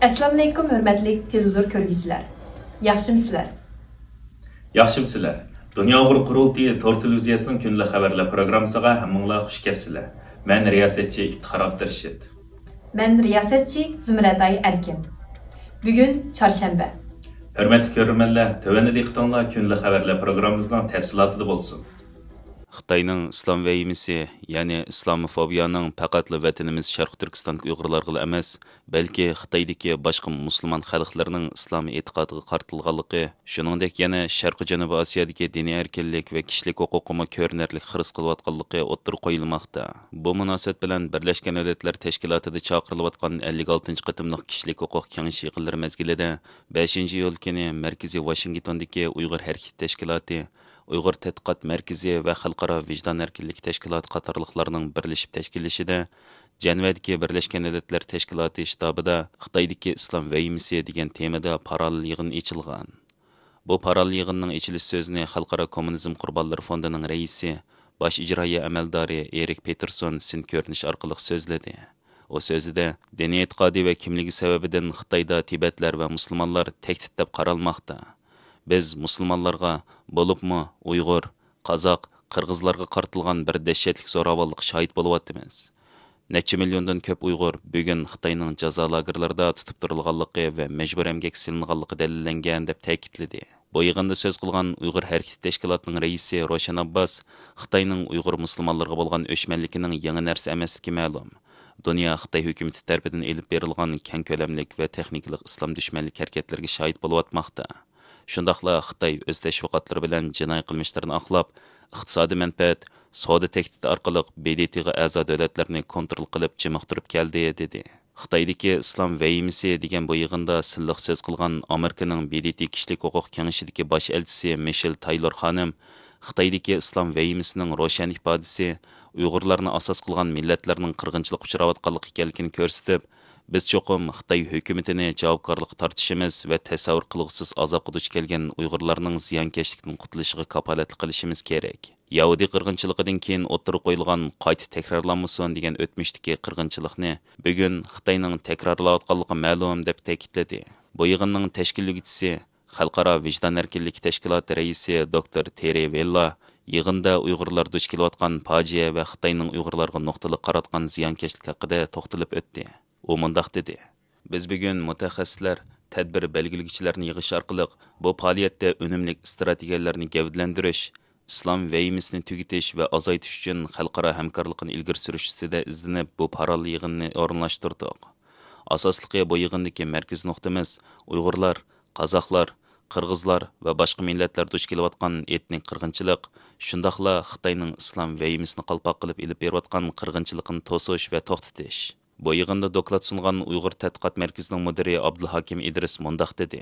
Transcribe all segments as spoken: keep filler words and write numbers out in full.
ئەسسالامۇئەلەيكۇم، ھۆرمەتلىك تېلېۋىزور كۆرگۈچىلەر. ياخشىمۇسىلەر؟ ياخشىمۇسىلەر؟ دۇنيا ئۇيغۇر قۇرۇلتىيى تور تېلېۋىزىيەسىنىڭ كۈندىلىك خەۋەرلەر پروگراممىسىغا ھەممىڭلار خۇش كەپسىلەر. مەن رىياسەتچى ئىپتىخار ئابدۇرېشىت. مەن رىياسەتچى زۇمرەتئاي ئەركىن. بۈگۈن چارشەنبە. ھۆرمەتلىك كۆرۈرمەنلەر، تۆۋەندە دىققىتىڭلار كۈندىلىك خەۋەرلەر پروگراممىمىزنىڭ تەپسىلاتىدا بولسۇن. خىتاينىڭ ئىسلام ۋەھىمىسى، يەنى ئىسلاموفوبىيەنىڭ پەقەتلا ۋەتىنىمىز شەرقىي تۈركىستاندىكى ئۇيغۇرلارغىلا ئەمەس، بەلكى خىتايدىكى باشقا مۇسۇلمان خەلقلىرىنىڭ ئىسلام ئېتىقادىغا قارىتىلغانلىقى، شۇنىڭدەك يەنە شەرقىي جەنۇبىي ئاسىيادىكى دىنىي ئەركىنلىك ۋە كىشىلىك ھوقۇققىمۇ كۆرۈنەرلىك خىرىس قىلىۋاتقانلىقى ئوتتۇرىغا قويۇلماقتا. بۇ مۇناسىۋەت بىلەن بىرلەشكەن دۆلەتلەر تەشكىلاتىدا چاقىرىلىۋاتقان ئەللىك ئالتىنچى قېتىملىق كىشىلىك ھوقۇق كېڭىشى يىغىنلىرى مەزگىلىدە بەشىنچى ئىيۇل كۈنى مەركىزى ۋاشىنگتوندىكى ئۇيغۇر ھەرىكىتى تەشكىلاتى، ئۇيغۇر تەتقىقات مەركىزى ۋە خەلقئارا ۋىجدان ئەركىنلىكى تەشكىلاتى قاتارلىقلارنىڭ بىرلىشىپ تەشكىللىشىدە جەنۋەدىكى بىرلەشكەن دۆلەتلەر تەشكىلاتى شتابىدا خىتايدىكى ئىسلام ۋەھىمىسى دېگەن تېمىدا پاراللېل يىغىن ئېچىلغان. بۇ پاراللېل يىغىننىڭ ئېچىلىش سۆزىنى خەلقئارا كوممۇنىزم قۇربانلىرى فوندىنىڭ رەئىسى، باش ئىجرائىيە ئەمەلدارى ئېرىك پېتېرسون سىن كۆرۈنۈش ئارقىلىق سۆزلىدى. ئۇ سۆزىدە، دىنىي ئېتىقادى ۋە كىملىكى سەۋەبىدىن خىتايدا تىبەتلەر ۋە مۇسۇلمانلار تەھدىت دەپ قارالماقتا. بىز مۇسۇلمانلارغا، بولۇپمۇ ئۇيغۇر، قازاق، قىرغىزلارغا قارىتىلغان بىر دەھشەتلىك زوراۋانلىققا شاھىت بولۇۋاتىمىز. نەچچە مىليوندىن كۆپ ئۇيغۇر بۈگۈن خىتاينىڭ جازا لاگېرلىرىدا تۇتۇپ تۇرۇلغانلىقى ۋە مەجبۇرىي ئەمگەككە سېلىنغانلىقى دەلىللەنگەن، دەپ تەكىتلىدى. بۇ يىغىندا سۆز قىلغان ئۇيغۇر ھەرىكىتى تەشكىلاتىنىڭ رەئىسى روشەن ئابباس خىتاينىڭ ئۇيغۇر مۇسۇلمانلىرىغا بولغان ئۆچمەنلىكىنىڭ يېڭى نەرسە ئەمەسلىكى مەلۇم. دۇنيا خىتاي ھۆكۈمىتى تەرىپىدىن ئېلىپ بېرىلغان كەڭ كۆلەملىك ۋە تېخنىكىلىق ئىسلام دۈشمەنلىك ھەرىكەتلىرىگە شاھىت بولۇۋاتماقتا. شۇنداقلا خىتاي ئۆز تەشۋىقاتلىرى بىلەن جىنايى قىلمىشلىرىنى ئاقلاپ، ئىقتىسادىي مەنپەئەت، سودا تەھدىتى ئارقىلىق ب د ت غا ئەزا دۆلەتلەرنى كونترول قىلىپ جىمىقتۇرۇپ كەلدى، دېدى. خىتايدىكى ئىسلام ۋەھىمىسى دېگەن بۇ يىغىندا سىنلىق سۆز قىلغان ئامېرىكىنىڭ ب د ت كىشىلىك ھوقۇق كېڭىشىدىكى باش ئەلچىسى مىشېل تايلور خانىم خىتايدىكى ئىسلام ۋەھىمىسىنىڭ روشەن ئىپادىسى، ئۇيغۇرلارنى ئاساس قىلغان مىللەتلەرنىڭ قىرغىنچىلىققا ئۇچراۋاتقانلىقى ئىكەنلىكىنى كۆرسىتىپ، بىز چوقۇم خىتاي ھۆكۈمىتىنى جاۋابكارلىققا تارتىشىمىز ۋە تەسەۋۋۇر قىلغۇسىز ئازابقا دۇچ كەلگەن ئۇيغۇرلارنىڭ زىيانكەشلىكتىن قۇتۇلۇشىغا كاپالەتلىك قىلىشىمىز كېرەك. يەھۇدىي قىرغىنچىلىقىدىن كېيىن ئوتتۇرىغا قويۇلغان قايتا تەكرارلانمىسۇن دېگەن ئۆتمۈشتىكى قىرغىنچىلىقنى بۈگۈن خىتاينىڭ تەكرارلاۋاتقانلىقى مەلۇم، دەپ تەكىتلىدى. بۇ يىغىننىڭ تەشكىللىگۈچىسى، خەلقئارا ۋىجدان ئەركىنلىكى تەشكىلاتى رەئىسى دوكتور تېرى ۋېللا يىغىندا ئۇيغۇرلار دۇچ كېلىۋاتقان پاجىئە ۋە خىتاينىڭ ئۇيغۇرلارغا نۇقتىلىق قاراتقان زىيانكەشلىكى ھەققىدە توختىلىپ ئۆتتى. ئۇ مۇنداق دېدى: بىز بۈگۈن مۇتەخەسسىسلەر، تەدبىر بەلگىلىگۈچىلەرنى يىغىش ئارقىلىق بۇ پائالىيەتتە ئۈنۈملۈك ئىستراتېگىيەلەرنى گەۋدىلەندۈرۈش، ئىسلام ۋەھىمىسىنى تۈگىتىش ۋە ئازايتىش ئۈچۈن خەلقئارا ھەمكارلىقنى ئىلگىرى سۈرۈش ئۈستىدە ئىزدىنىپ، بۇ پاراللېل يىغىننى ئورۇنلاشتۇردۇق. ئاساسلىقى بۇ يىغىندىكى مەركىزىي نۇقتىمىز ئۇيغۇرلار، قازاقلار، قىرغىزلار ۋە باشقا مىللەتلەر دۇچ كېلىۋاتقان ئېتنىك قىرغىنچىلىق، شۇنداقلا خىتاينىڭ ئىسلام ۋەھىمىسىنى قالپاق قىلىپ ئېلىپ بېرىۋاتقان قىرغىنچىلىقىنى توسۇش ۋە توختىتىش. بۇ يىغىندا دوكلات سۇنغان ئۇيغۇر تەتقىقات مەركىزىنىڭ مۇدىرى ئابدۇلھاكىم ئىدرىس مۇنداق دېدى: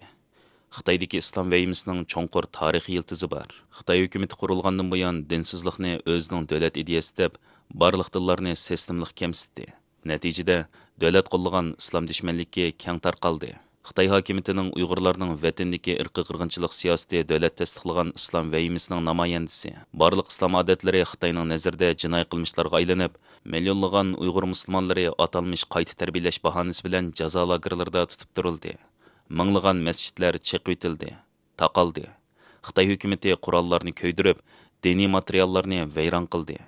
خىتايدىكى ئىسلام ۋەھىمىسىنىڭ چوڭقۇر تارىخىي يىلتىزى بار. خىتاي ھۆكۈمىتى قۇرۇلغاندىن بۇيان دىنسىزلىقنى ئۆزىنىڭ دۆلەت ئىدىيەسى دەپ، بارلىق دىنلارنى سىستېمىلىق كەمسىتتى. نەتىجىدە، دۆلەت قوللىغان ئىسلام دۈشمەنلىكى كەڭ تارقالدى. خىتاي ھاكىمىيىتىنىڭ ئۇيغۇرلارنىڭ ۋەتىنىدىكى ئىرقىي قىرغىنچىلىق سىياسىتى دۆلەت تەستىقلىغان ئىسلام ۋەھىمىسىنىڭ نامايەندىسى. بارلىق ئىسلام ئادەتلىرى خىتاينىڭ نەزىرىدە جىنايى قىلمىشلارغا ئايلىنىپ، مىليونلىغان ئۇيغۇر مۇسۇلمانلىرى ئاتالمىش قايتا تەربىيەلەش باھانىسى بىلەن جازا لاگېرلىرىدا تۇتۇپ تۇرۇلدى. مىڭلىغان مەسچىتلەر چېقىۋېتىلدى، تاقالدى. خىتاي ھۆكۈمىتى قوراللارنى كۆيدۈرۈپ، دىنىي ماتېرىياللارنى ۋەيران قىلدى.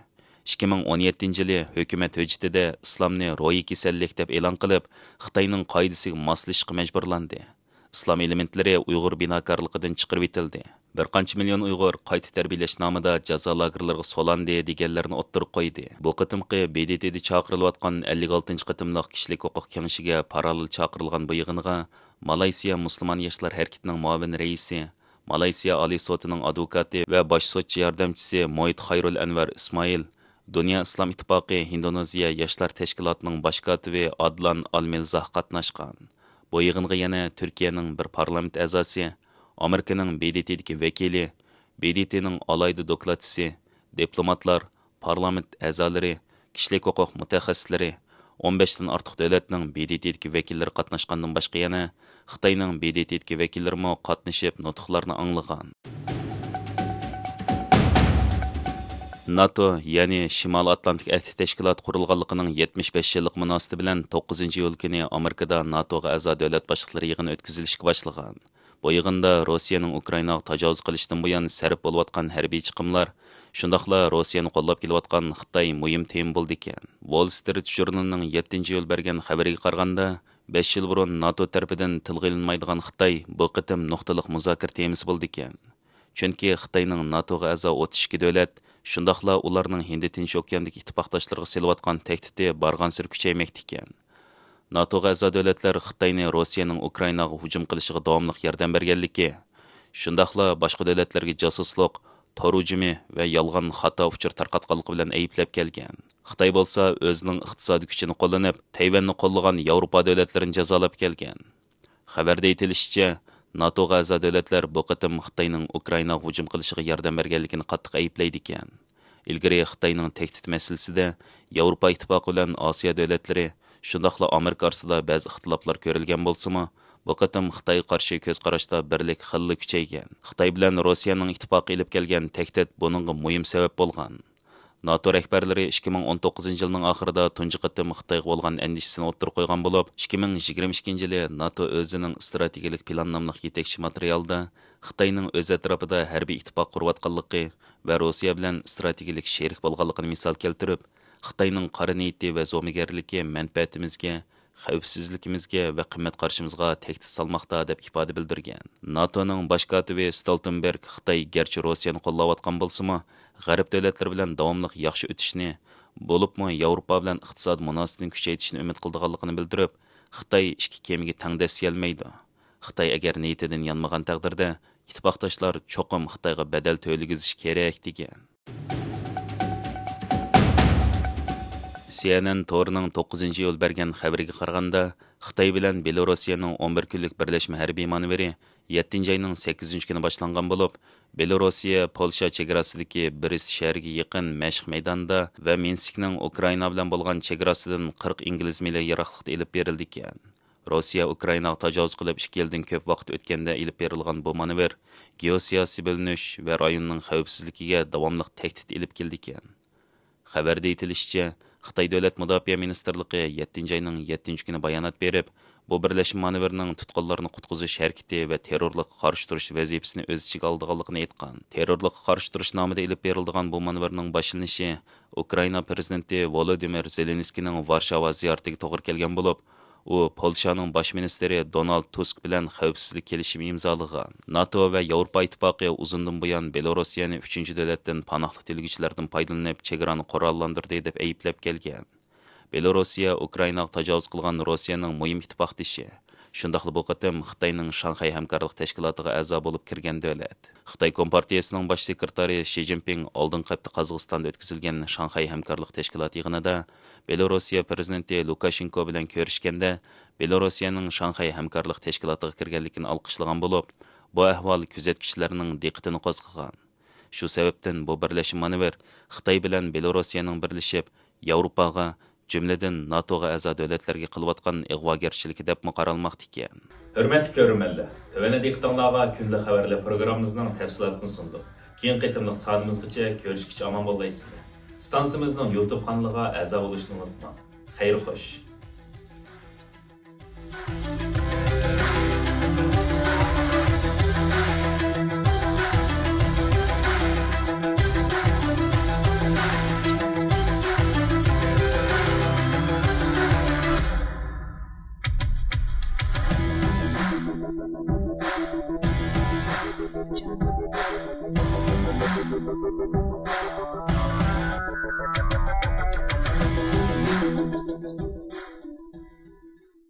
ئىككى مىڭ ئون يەتتىنچى يىلى ھۆكۈمەت ھۆججىتىدە ئىسلامنى روھىي كېسەللىك دەپ ئېلان قىلىپ، خىتاينىڭ قائىدىسىگە ماسلىشىشقا مەجبۇرلاندى. ئىسلام ئېلېمېنتلىرى ئۇيغۇر بىناكارلىقىدىن چىقىرىۋېتىلدى. بىر قانچە مىليون ئۇيغۇر قايتا تەربىيەلەش نامىدا جازا لاگېرلىرىغا سولاندى، دېگەنلەرنى ئوتتۇرىغا قويدى. بۇ قېتىمقى ب د ت دا چاقىرىلىۋاتقان ئەللىك ئالتىنچى قېتىملىق كىشىلىك ھوقۇق كېڭىشىگە پاراللېل چاقىرىلغان بۇ يىغىنغا مالايسىيا مۇسۇلمان ياشلار ھەرىكىتىنىڭ مۇئاۋىن رەئىسى، مالايسىيا ئالىي سوتىنىڭ ئادۋوكاتى ۋە باش سوتچى ياردەمچىسى مويىت خايرۇل ئەنۋەر ئىسمائىل، دۇنيا ئىسلام ئىتتىپاقى ھىندونېزىيە ياشلار تەشكىلاتىنىڭ باش كاتىپى ئادلان ئالمىلزاھ قاتناشقان. بۇ يىغىنغا يەنە تۈركىيەنىڭ بىر پارلامېنت ئەزاسى، ئامېرىكىنىڭ ب د ت دىكى ۋەكىلى، ب د ت نىڭ ئالاھىدە دوكلاتچىسى، دىپلوماتلار، پارلامېنت ئەزالىرى، كىشىلىك ھوقۇق مۇتەخەسسىسلىرى، ئون بەشتىن ئارتۇق دۆلەتنىڭ ب د ت دىكى ۋەكىللىرى قاتناشقاندىن باشقا، يەنە خىتاينىڭ ب د ت دىكى ۋەكىللىرىمۇ قاتنىشىپ، نۇتۇقلارنى ئاڭلىغان. ناتو، يەنى شىمالىي ئاتلانتىك ئەھدى تەشكىلاتى قۇرۇلغانلىقىنىڭ يەتمىش بەش يىللىقى مۇناسىۋىتى بىلەن توققۇزىنچى ئىيۇل كۈنى ئامېرىكىدا ناتوغا ئەزا دۆلەت باشلىقلىرى يىغىنى ئۆتكۈزۈلۈشكە باشلىغان. بۇ يىغىندا روسىيەنىڭ ئۇكرائىناغا تاجاۋۇز قىلىشىدىن بۇيان سەرپ بولۇۋاتقان ھەربىي چىقىملار، شۇنداقلا روسىيەنى قوللاپ كېلىۋاتقان خىتاي مۇھىم تېما بولىدىكەن. ۋول سترىت ژۇرنىلىنىڭ يەتتىنچى ئىيۇل بەرگەن خەۋىرىگە قارىغاندا، بەش يىل بۇرۇن ناتو تەرىپىدىن تىلغا ئېلىنمايدىغان خىتاي بۇ قېتىم نۇقتىلىق مۇزاكىرە تېمىسى بولىدىكەن. چۈنكى خىتاينىڭ ناتوغا ئەزا ئوتتۇز ئىككى دۆلەت، شۇنداقلا ئۇلارنىڭ ھىندى تىنچ ئوكياندىكى ئىتتىپاقداشلىرىغا سېلىۋاتقان تەھدىتى بارغانسېرى كۈچەيمەكتىكەن. ناتوغا ئەزا دۆلەتلەر خىتاينى روسىيەنىڭ ئۇكرائىناغا ھۇجۇم قىلىشىغا داۋاملىق ياردەم بەرگەنلىكى، شۇنداقلا باشقا دۆلەتلەرگە جاسۇسلۇق، تور ھۇجۇمى ۋە يالغان خاتا ئۇچۇر تارقاتقانلىقى بىلەن ئەيىبلەپ كەلگەن. خىتاي بولسا ئۆزىنىڭ ئىقتىسادىي كۈچىنى قوللىنىپ، تەيۋەننى قوللىغان ياۋروپا دۆلەتلىرىنى جازالاپ كەلگەن. خەۋەردە ئېيتىلىشىچە، ناتوغا ئەزا دۆلەتلەر بۇ قېتىم خىتاينىڭ ئۇكرائىناغا ھۇجۇم قىلىشىغا ياردەم بەرگەنلىكىنى قاتتىق ئەيىبلەيدىكەن. ئىلگىرى خىتاينىڭ تەھدىت مەسىلىسىدە ياۋروپا ئىتتىپاقى بىلەن ئاسىيا دۆلەتلىرى، شۇنداقلا ئامېرىكا ئارىسىدا بەزى ئىختىلاپلار كۆرۈلگەن بولسىمۇ، بۇ قېتىم خىتايغا قارشى كۆز قاراشتا بىرلىك خېلىلا كۈچەيگەن. خىتاي بىلەن روسىيەنىڭ ئىتتىپاقى ئېلىپ كەلگەن تەھدىت بۇنىڭغا مۇھىم سەۋەب بولغان. ناتو رەھبەرلىرى ئىككى مىڭ ئون توققۇزىنچى يىلنىڭ ئاخىرىدا تۇنجى قېتىم خىتايغا بولغان ئەندىشىسىنى ئوتتۇرىغا قويغان بولۇپ، ئىككى مىڭ يىگىرمە ئىككىنچى يىلى ناتو ئۆزىنىڭ ئىستراتېگىيەلىك پىلان ناملىق يېتەكچى ماتېرىيالىدا خىتاينىڭ ئۆز ئەتراپىدا ھەربىي ئىتتىپاق قۇرۇۋاتقانلىقى ۋە روسىيە بىلەن ئىستراتېگىيەلىك شېرىك بولغانلىقىنى مىسال كەلتۈرۈپ، خىتاينىڭ قارا نىيىتى ۋە زومىگەرلىكى مەنپەئەتىمىزگە، خەۋپسىزلىكىمىزگە ۋە قىممەت قارىشىمىزغا تەھدىت سالماقتا، دەپ ئىپادە بىلدۈرگەن. ناتونىڭ باش كاتىپى ستولتېنبېرگ خىتاي گەرچە روسىيەنى قوللاۋاتقان بولسىمۇ، غەرب دۆلەتلىرى بىلەن داۋاملىق ياخشى ئۆتۈشنى، بولۇپمۇ ياۋروپا بىلەن ئىقتىسادىي مۇناسىۋىتىنى كۈچەيتىشنى ئۈمىد قىلىدىغانلىقىنى بىلدۈرۈپ، خىتاي ئىككى كېمىگە تەڭ دەسسىيەلمەيدۇ. خىتاي ئەگەر نىيىتىدىن يانمىغان تەقدىردە، ئىتتىپاقداشلار چوقۇم خىتايغا بەدەل تۆلىگۈزۈشى كېرەك، دېگەن. سىئېنئېن تورىنىڭ توققۇزىنچى ئىيۇل بەرگەن خەۋىرىگە قارىغاندا، خىتاي بىلەن بېلوروسىيەنىڭ ئون بىر كۈنلۈك بىرلەشمە ھەربىي مانېۋىرى يەتتىنچى ئاينىڭ سەككىزىنچى كۈنى باشلانغان بولۇپ، بېلوروسىيە پولشا چېگراسىدىكى برېست شەھىرىگە يېقىن مەشىق مەيدانىدا ۋە مىنسكنىڭ ئۇكرائىنا بىلەن بولغان چېگراسىدىن قىرىق ئىنگلىز مىلى يىراقلىقتا ئېلىپ بېرىلىدىكەن. روسىيە ئۇكرائىناغا تاجاۋۇز قىلىپ ئىككى يىلدىن كۆپ ۋاقىت ئۆتكەندە ئېلىپ بېرىلغان بۇ مانېۋىر گېئوسىياسىي بۆلۈنۈش ۋە رايوننىڭ خەۋپسىزلىكىگە داۋاملىق تەھدىت ئېلىپ كېلىدىكەن. خەۋەردە ئېيتىلىشىچە، خىتاي دۆلەت مۇداپىئە مىنىستىرلىقى يەتتىنچى ئاينىڭ يەتتىنچى كۈنى بايانات بېرىپ، بۇ بىرلەشمە مانېۋىرنىڭ تۇتقۇنلارنى قۇتقۇزۇش ھەرىكىتى ۋە تېررورلۇققا قارشى تۇرۇش ۋەزىپىسىنى ئۆز ئىچىگە ئالىدىغانلىقىنى ئېيتقان. تېررورلۇققا قارشى تۇرۇش نامىدا ئېلىپ بېرىلىدىغان بۇ مانېۋىرنىڭ باشلىنىشى ئۇكرائىنا پىرېزىدېنتى ۋولودىمىر زېلېنسكىينىڭ ۋارشاۋا زىيارىتىگە توغرا كەلگەن بولۇپ، ئۇ پولشانىڭ باش مىنىستىرى دونالد تۇسك بىلەن خەۋپسىزلىك كېلىشىمى ئىمزالىغان. ناتو ۋە ياۋروپا ئىتتىپاقى ئۇزۇندىن بۇيان بېلوروسىيەنى ئۈچىنچى دۆلەتتىن پاناھلىق تىلىگۈچىلەردىن پايدىلىنىپ، چېگرانى قوراللاندۇردى، دەپ ئەيىبلەپ كەلگەن. بېلوروسىيە ئۇكرائىناغا تاجاۋۇز قىلغان روسىيەنىڭ مۇھىم ئىتتىپاقدىشى، شۇنداقلا بۇ قېتىم خىتاينىڭ شاڭخەي ھەمكارلىق تەشكىلاتىغا ئەزا بولۇپ كىرگەن دۆلەت. خىتاي كومپارتىيىسىنىڭ باش سېكرېتارى شى جىنپىڭ ئالدىنقى ھەپتە قازاقىستاندا ئۆتكۈزۈلگەن شاڭخەي ھەمكارلىق تەشكىلاتى يىغىنىدا بېلوروسىيە پىرېزىدېنتى لۇكاشېنكو بىلەن كۆرۈشكەندە، بېلوروسىيەنىڭ شاڭخەي ھەمكارلىق تەشكىلاتىغا كىرگەنلىكىنى ئالقىشلىغان بولۇپ، بۇ ئەھۋال كۆزەتكۈچىلەرنىڭ دىققىتىنى قوزغىغان. شۇ سەۋەبتىن بۇ بىرلەشمە مانېۋىر خىتاي بىلەن بېلوروسىيەنىڭ بىرلىشىپ، ياۋروپاغا، جۈملىدىن ناتوغا ئەزا دۆلەتلەرگە قىلىۋاتقان ئىغۋاگەرچىلىكى دەپمۇ قارالماقتا ئىكەن. ھۆرمەتلىك كۆرۈرمەنلەر، تۆۋەندە دىققىتىڭلارغا كۈندىلىك خەۋەرلەر پروگراممىمىزنىڭ تەپسىلاتىنى سۇندۇق. كېيىنكى قېتىملىق سانىمىزغىچە كۆرۈشكىچە ئامان بولغايسىلەر. ئىستانسىمىزنىڭ يۇتۇب قانىلىغا ئەزا بولۇشنى ئۇنتۇماڭ. خەير خوش.